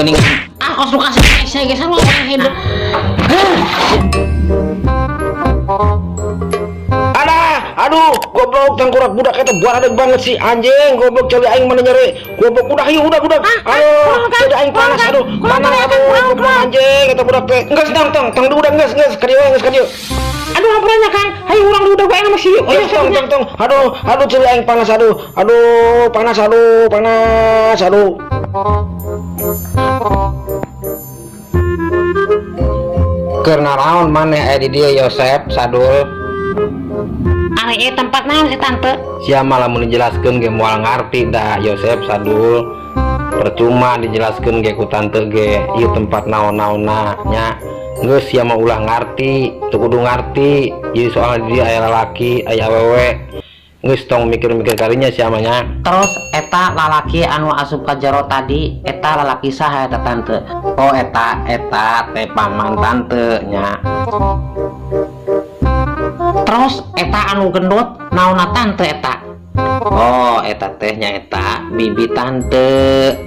Geuning ah kos nu kasih saya ge sarua wae hidup. Alah, aduh, goblok tangkurak budak eta buaradeg banget sih anjing, goblok celi aing mana nyeri. Goblok udah ieu udah udah. Aduh, celi aing panas aduh, panas aduh, goblok anjing eta budak teh. Geus tong tong, tong udah geus geus ka dieu geus ka dieu. Aduh hampura nya Kang, hayu urang udah wae sama si. Oh, tong tong tong. Aduh, aduh celi aing panas aduh. Aduh, panas aduh, panas aduh. Keur naraon maneh aya di dieu Yosep Sadul? Ari ieu tempat naon sih tante? Sia mah lamun dijelaskeun ge moal ngarti da Yosep Sadul. Percuma dijelaskeun ge ku tante ge ieu tempat naon-naonna nya. Geus sia mah ulah ngarti, teu kudu ngarti. Ieu soalna di dieu aya lalaki, aya awewe. Geus tong mikir-mikir karinya sia mah nya. Terus eta lalaki anu asup ka jero tadi, eta lalaki saha eta tante? Oh eta eta teh paman tante nya. Terus eta anu gendut naonna tante eta? Oh eta teh nya eta bibi tante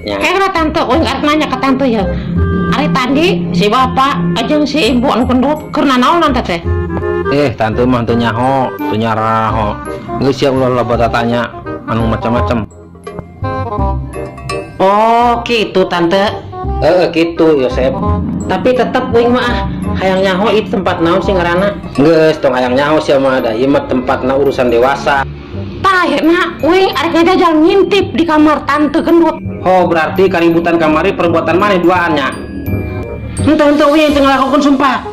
nya. Kira tante, uing arek nanya ka tante ya. Ari tadi si bapak jeung si ibu anu gendut keur nanaonan teh? Tante mah teu nyaho, teu nyaraho. Geus sia ulah loba tatanya anu macam-macam. Oh gitu tante. Heeh kitu Yosep. Tapi tetep uing mah ah hayang nyaho itu tempat naon sih ngaranna? Geus tong hayang nyaho sia mah da ieu mah tempatna urusan dewasa. Tah ayeuna uing arek ngajajal ngintip di kamar tante gendut. Oh berarti kaributan kamari perbuatan maneh duaan nya. Henteu henteu uing teu ngalakukeun sumpah.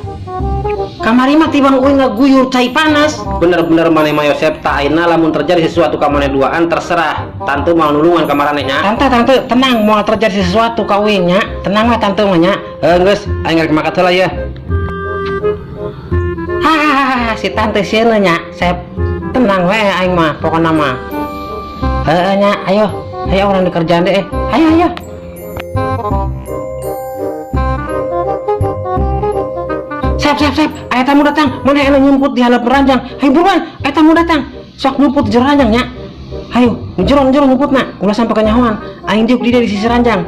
Kamari mah tibang uing ngaguyur cai panas. Bener-bener maneh mah Yosep tak ayeuna lamun terjadi sesuatu ka maneh duaan terserah. Tante mau nulungan ka maraneh nya. Tante tante tenang moal terjadi sesuatu ka uing nya. Tenang lah tante mah nya. Heuh geus aing rek makat heula ya. Hahaha si tante sieun nya. Sep tenang we aing mah pokona mah. Heuh nya ayo ayo urang dikerjaan deh. Ayo ayo. Sep sep sep aya tamu datang. Mana anu nyumput di handap ranjang. Hayu buruan aya tamu datang. Sok nyumput di jero ranjang nya. Hayu jero jero nyumputna ulah sampai kanyahoan. Aing diuk di dieu di sisi ranjang.